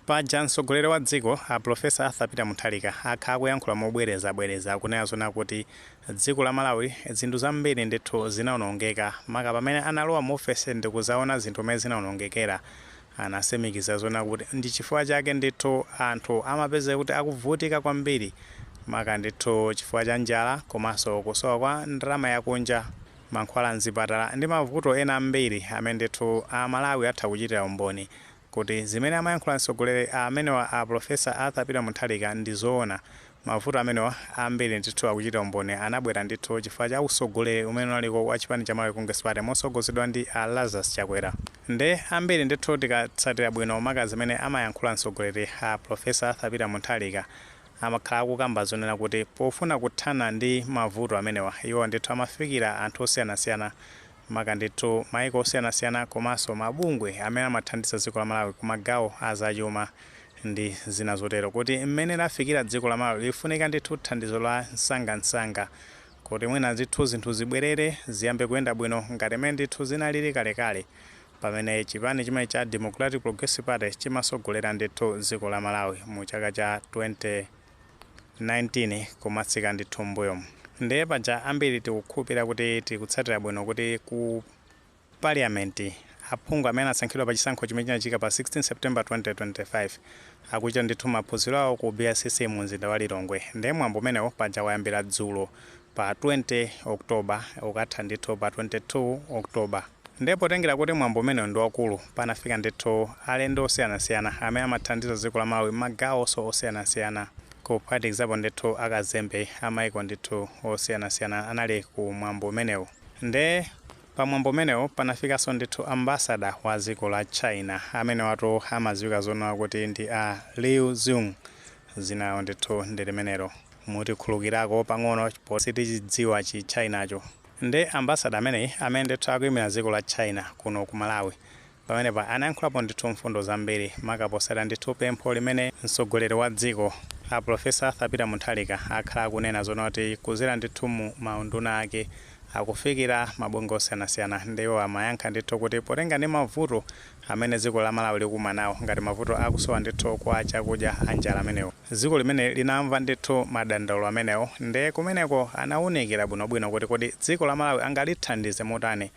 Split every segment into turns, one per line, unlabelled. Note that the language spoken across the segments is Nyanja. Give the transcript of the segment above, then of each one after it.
Paja mtsogoleri wa dziko a Professor Arthur Peter Mutharika akhala akuyankhula mobwerezabwereza kunena zona kuti dziko la Malawi zinthu zambiri ndithu zinaonongeka, maka pamene analowa mu ofesi ndikuzaona zinthu mmene zinaonongekera. Anasimikiza zona kuti ndi chifukwa chake ndithu anthu amapezeka kuti akuvutika kwambiri, maka ndithu chifukwa cha njala komanso kusowa kwa ndalama yakunja, mankhwala mzipatala ndi mavuto ena ambiri amene ndithu a Malawi atha kuchitira umboni kuti zimene amayankhula mtsogoleri amenewa a Professor Arthur Peter Mutharika ndi zoona. Mavuto amenewa ambiri ndithu akuchita umboni anabwera ndithu chifukwa cha utsogoleri umene unaliko wa chipani cha Malawi Congress Party motsogozedwa ndi a Lazarus Chakwera. Nde ambiri ndithu tikatsatira bwino maka zimene amayankhula mtsogoleri a Professor Arthur Peter Mutharika, amakhala akukamba zonena kuti pofuna kuthana ndi mavuto amenewa, iwo ndithu amafikira anthu osiyanasiyana, maka ndithu maiko osiyanasiyana komanso mabungwe amene amathandiza dziko la Malawi kumagawo a zachuma ndi zina zotero, kuti mmene lafikira dziko la Malawi lifunika ndithu thandizo la msangamsanga kuti mwina ndithu zinthu zibwerere, ziyambe kuyenda bwino ngati mmene ndithu zinalili kalekale pamene chipani chimene cha Democratic Progressive Party chimasogolera ndithu dziko la Malawi mu chaka cha 2019 kumatsika ndithu mbuyomu. Ndiye paja ambiri tikukhulupirira kuti tikutsatira bwino kuti ku Parliament aphungu amene anasankhidwa pa chisankho chimene chinachitika pa 16 September 2025 akuchita ndithu maphunziro awo ku BICC mu mzinda wa Lilongwe. Ndiye mwambo umenewo paja wayambira dzulo pa 20 October, ukatha ndithu pa 22 October. Ndiye potengera kuti mwambo umenewu ndi waukulu, panafika ndithu alendo osiyanasiyana amene amathandiza dziko la Malawi m'magawonso osiyanasiyana, kuphatikizapo ndithu akazembe a maiko ndithu osiyanasiyana anali ku mwambo umenewu. Nde pa mwambo umenewu panafikanso ndithu ambassador wa dziko la China, amenewatu amadziwika zonena kuti ndi a Liu Zhong, dzina lawo ndithu ndi limenelo. Mutikhululukirako pang'ono poti sitichidziwa chi Chinacho. Nde ambassador ameneyi, amene ndithu akuimira dziko la China kuno ku Malawi, pamenepa anayankhulapo ndithu mfundo zambiri, maka potsatira ndithu pempho limene mtsogoleri wa dziko a Professor Arthur Peter Mutharika akhala akunena zonena kuti kudzera ndithu mu maunduna ake akufikira mabungwe osiyanasiyana. Nde iwo amayankha ndithu kuti potenga ndi mavuto amene dziko la Malawi likumana nawo ngati mavuto akusowa ndithu kwa chakudya, a njala amenewo, dziko limene linamva ndithu madandaulo amenewo, nde kumeneko anawunikira bwinobwino kuti kodi dziko la Malawi angalithandize motani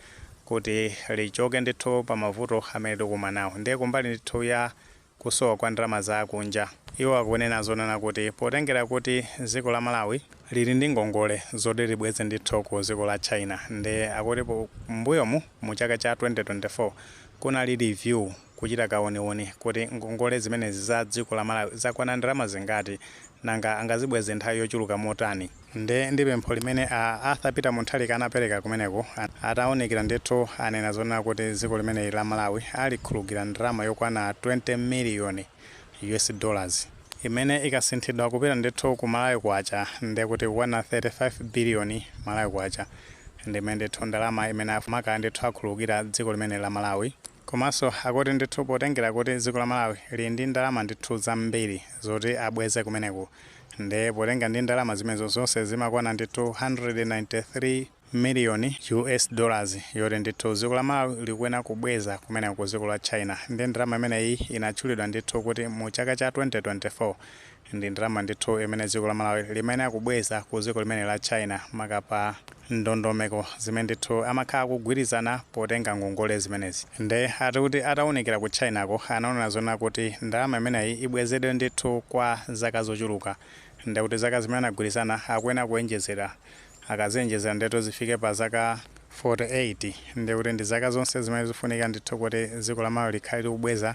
kuti lichoke ndithu pa mavuto amene likumana nawo. Ndiye kumbali ndithu ya kusowa kwa ndalama za kunja, iwo akunena zonena kuti potengera kuti dziko la Malawi lili ndi ngongole zoti libweze ndithu ku dziko la China, nde akuti mbuyomu mu chaka cha 2024 kunali review, kuchita kauniuni kuti ngongole zimenezi za dziko la Malawi zakwana ndalama zingati, nanga angazibweze nthawi yochuluka motani. Nde ndi pempho limene a Arthur Peter Mutharika anapereka kumeneko, ataunikira ndithu anena zonena kuti dziko limeneli la Malawi alikhululukira ndalama yokwana 20 million US dollars, imene ikasinthidwa kupita ndithu ku Malawi kwacha ndekuti kukwana 35 billion Malawi kwacha, ndimene ndithu ndalama imene maka ndithu akhululukira dziko limene la Malawi. Komanso akuti ndithu potengera kuti dziko la Malawi lili ndi ndalama ndithu zambiri zoti abweze kumeneku, nde potenga ndi ndalama zimenezo zonse zimakwana ndithu 193 million US dollars yoti ndithu dziko la Malawi likuyenera kubweza kumeneko ku dziko la China. Ndi ndalama imeneyi inatchulidwa ndithu kuti mu chaka cha 2024 ndi ndalama ndithu imene dziko la Malawi limayenera kubweza ku dziko limene la China, maka pa ndondomeko zimene ndithu amakhala akugwirizana potenga ngongole zimenezi. Nde ati kuti atawunikira ku Chinako anaona zonena kuti ndalama imeneyi ibwezedwe ndithu kwa zaka zochuluka, nde kuti zaka zimene anagwirizana akuyenera kuenjezera. Akazienjezera ndetu zifike pa zaka 48, nde kuti ndi zaka zonse zimene zifunika ndithu kuti dziko la Malawi likhale likubweza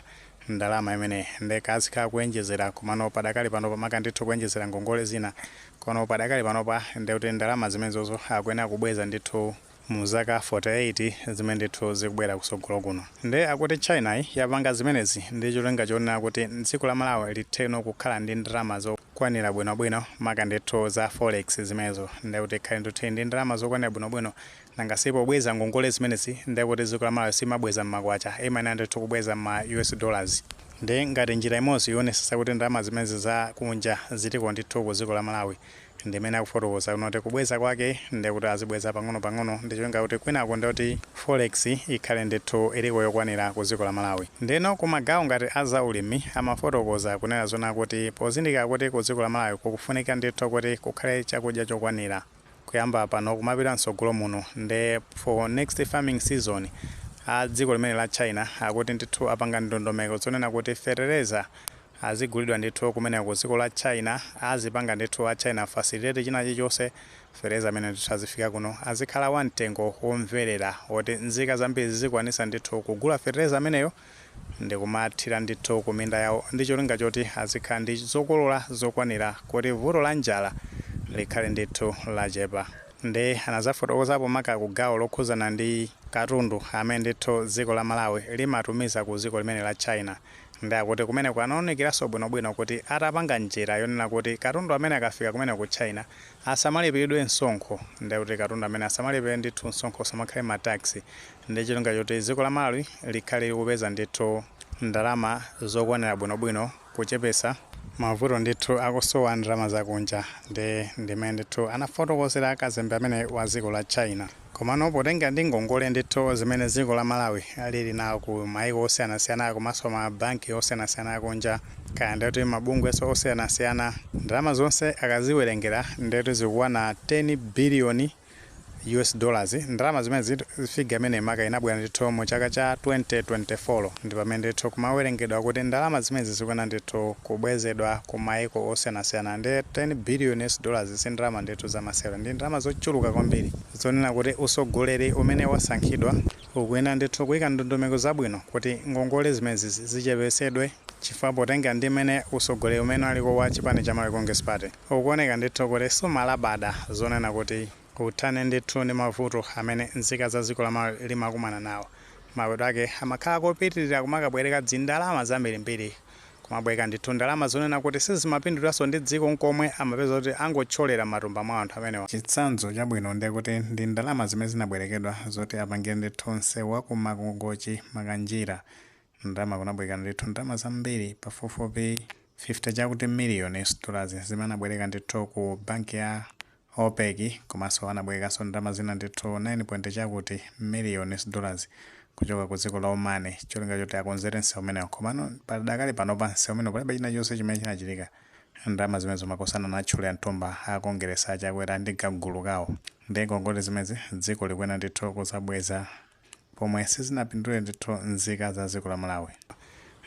ndalama imeneyi. Nde kazikhala kuenjezera, komano padakali panopa, maka ndithu kuenjezera ngongole zina, kono padakali panopa nde kuti ndalama zimenezozo akuyenera kubweza ndithu mu zaka 48 zimene ndithu zikubwera kusogolo kuno. Nde akuti China yapanga zimenezi ndi cholinga chonena kuti dziko la Malawi litheno kukhala ndi ndalama zokwanira bwinobwino, maka ndithu za forex zimenezo, nde kuti ikhale ndithu ndi ndalama zokwanira bwinobwino. Nanga sipobweza ngongole zimenezi, nde kuti dziko la Malawi simabweza mmakwacha, imayenera ndithu kubweza ma US dollars. Nde ngati njira imodzi yoonetsetsa kuti ndalama zimenezi za kunja ziliko ndithu ku dziko la Malawi, Ndimene akufotokoza kuti kubweza kwake ndikuti azibweza pang'ono-pang'ono, ndi cholinga kuti kwinako ndikuti forex ikhale ndithu iliko yokwanira ku dziko la Malawi. Ndeno kumagawo ngati azaulimi, amafotokoza kunena zona kuti pozindikira kuti ku dziko la Malawi kukufunika ndithu kuti kukhale chakudya chokwanira kuyamba pano kumapita mtsogolo muno, nde for next farming season, a dziko limene la China akuti ndithu apanga ndondomeko zonena kuti fetereza azigulidwa ndithu kumene ku dziko la China. Azipanga ndithu a China facilitate china chilichonse. Fetereza amene ndithu azifika kuno azikhala wamtengo womverera, woti nzika zambiri zizikwanisa ndithu kugula fetereza ameneyo ndikumathira ndithu ku minda yawo, ndi cholinga choti azikhala ndi zokolola zokwanira kuti vuto la njala likhale ndithu lachepa. Ndi anazafotokozapo maka ku gawo lokhuzana ndi katundu amene ndithu dziko la Malawi limatumiza ku dziko limene la China. Ndi akuti kumeneko anaonekeranso bwinobwino kuti atapanga njira yonena kuti katundu amene akafika kumene ku China asamalipiridwe msonkho, ndi kuti katundu amene asamalipire ndithu msonkho, osamakhale ma tax, ndi cholinga choti dziko la Malawi likhale likupeza ndithu ndalama zokwanira bwinobwino, kuchepesa mavuto ndithu akusowa ndalama zakunja. Ndi ndimene ndithu anafotokozera kazembe amene wa dziko la China. Komano potenga ndi ngongole ndithu zimene dziko la Malawi lili nawo ku maiko osiyanasiyana komanso mabanki osiyanasiyana akunja, kaya ndikuti mabungwenso osiyanasiyana, ndalama zonse akaziwerengera ndikuti zikukwana 10 billion US dollars. Ndalama zimene figure imene maka inabwera ndithu mu chaka cha 2024, ndi pamene ndithu kumawerengedwa kuti ndalama zimene zikuyenera ndithu kubwezedwa ku maiko osiyanasiyana. Ndi 10 billion US dollars si ndalama ndithu zamasewera, ndi ndalama zochuluka kwambiri, zonena kuti usogoleri umene wasankhidwa ukuyenera ndithu kuyika ndondomeko zabwino kuti ngongole zimenezi zichepesedwe, chifukwa potenga ndi mmene usogoleri umene aliko wa chipani cha Malawi Congress Party ukuoneka ndithu kuti sumalabada zonena kuti uthane ndithu ndi mavuto amene nzika za dziko la Malawi limakumana nawo. Mapeto ake amakhala kopitirira kumakabwereka dzindalama zambirimbiri, kumabwereka ndithu ndalama zonena kuti sizimapinduliranso ndi dziko nkomwe, amapeza kuti angothyolera matumba mwa anthu amenewa. Chitsanzo chabwino ndiye kuti ndi ndalama zimene zinabwerekedwa zoti apangire ndithu msewu wa ku Mangochi Makanjira. Ndalama kunabwereka ndithu ndalama zambiri, pafupifupi 50 chakuti million US dollars, zimene anabwereka ndithu ku banki ya OPEC, komanso anabwerekanso ndalama zina ndithu 9 point chakuti million US dollars kuchoka ku dziko la Oman, cholinga choti akonzere msewu umenewo. Komano padakali panopa msewu umenewo palibe china chonse chimene chinachitika. Ndalama zimene zimakosana natchulira mthumba akongeresa Achakwera ndi kagulu kawo. Ndi ngongole zimezi dziko likuyenera ndithu kuzabweza, pomwe sizinapindule ndithu nzika za dziko la Malawi.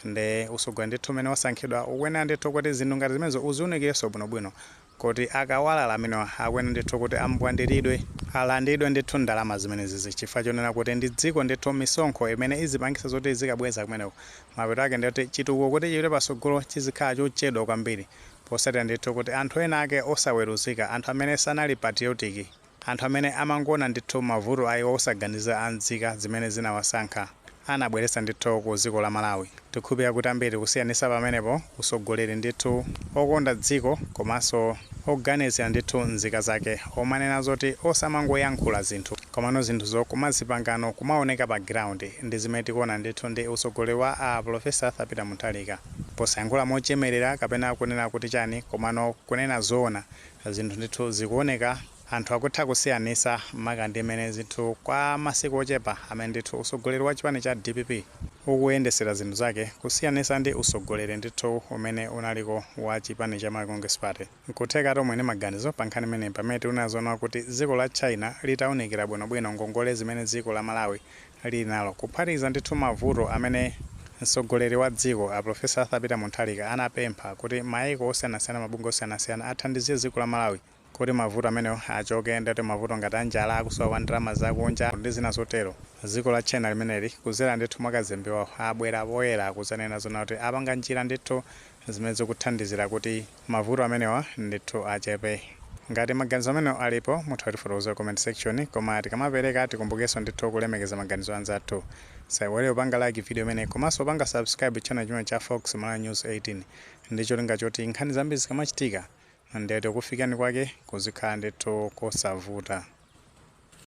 Ndi usogoleri ndithu umene wasankhidwa ukuyenera ndithu kuti zinthu ngati zimenezo uziwunikirenso bwinobwino, kuti akawalala amenewa akuyenera ndithu kuti ambwandiridwe, alandidwe ndithu ndalama zimenezizi, chifukwa chonena kuti ndi dziko ndithu misonkho imene izipangisa zoti zikabweza kumeneko. Mapeto ake ndikuti chitukuko kuti chipite patsogolo chizikhala chochedwa kwambiri, posatira ndithu kuti anthu ena ake osaweruzika, anthu amene sanali patriotic, anthu amene amangona ndithu mavuto ayiwo osaganiza anzika zimene zinawasankha, anabweretsa ndithu ku dziko la Malawi. Tikhulupirira kuti ambiri kusiyanisa pamenepo usogoleri ndithu okonda dziko komanso oganizira ndithu nzika zake, omanena zoti osamangoyankhula zinthu, komano zinthuzo kumazipangano, kumaoneka pa ground, ndi zimene tikuona ndithu ndi usogoleri wa a Professor Arthur Peter Mutharika. Posayankhula mochemerera kapena kunena kuti chani, komano kunena zoona, zinthu ndithu zikuoneka, anthu akutha kusiyanisa maka ndi mmene zinthu kwa masiku ochepa amene ndithu usogoleri wa chipani cha DPP ukuyendesera zinthu zake, kusiyanisa ndi usogoleri ndithu umene unaliko wa chipani cha Malawi Congress Party. Nkutheka tomwe ndi maganizo pa nkhani imeneyi, pamene tikuona zoona kuti dziko la China litawunikira bwinobwino ngongole zimene dziko la Malawi lili nalo, kuphatikiza ndithu mavuto amene mtsogoleri wa dziko a Professor Arthur Peter Mutharika anapempha kuti maiko osiyanasiyana, mabungwe osiyanasiyana athandizire dziko la Malawi kuti mavuto amenewo achoke, ndati mavuto ngati anjala, akusowa kwa ndalama zakunja ndi zina zotero, dziko la China limeneli kuzera ndithu mwa kazembe wawo abwera poyera kuzanena zona kuti apanga njira ndithu zimene zikuthandizira kuti mavuto amenewa ndithu achepe. Ngati maganizo amenewo alipo, mutha kutifotokozera comment section. Koma tikamapereka, tikumbukenso ndithu kulemekeza maganizo anzathu. Saiwale kupanga like video imene komanso kupanga subscribe channel chimene cha Fox Malawi News 18, ndi cholinga choti nkhani zambiri zikamachitika, ndithu kufikani kwake kuzikhala ndithu kosavuta.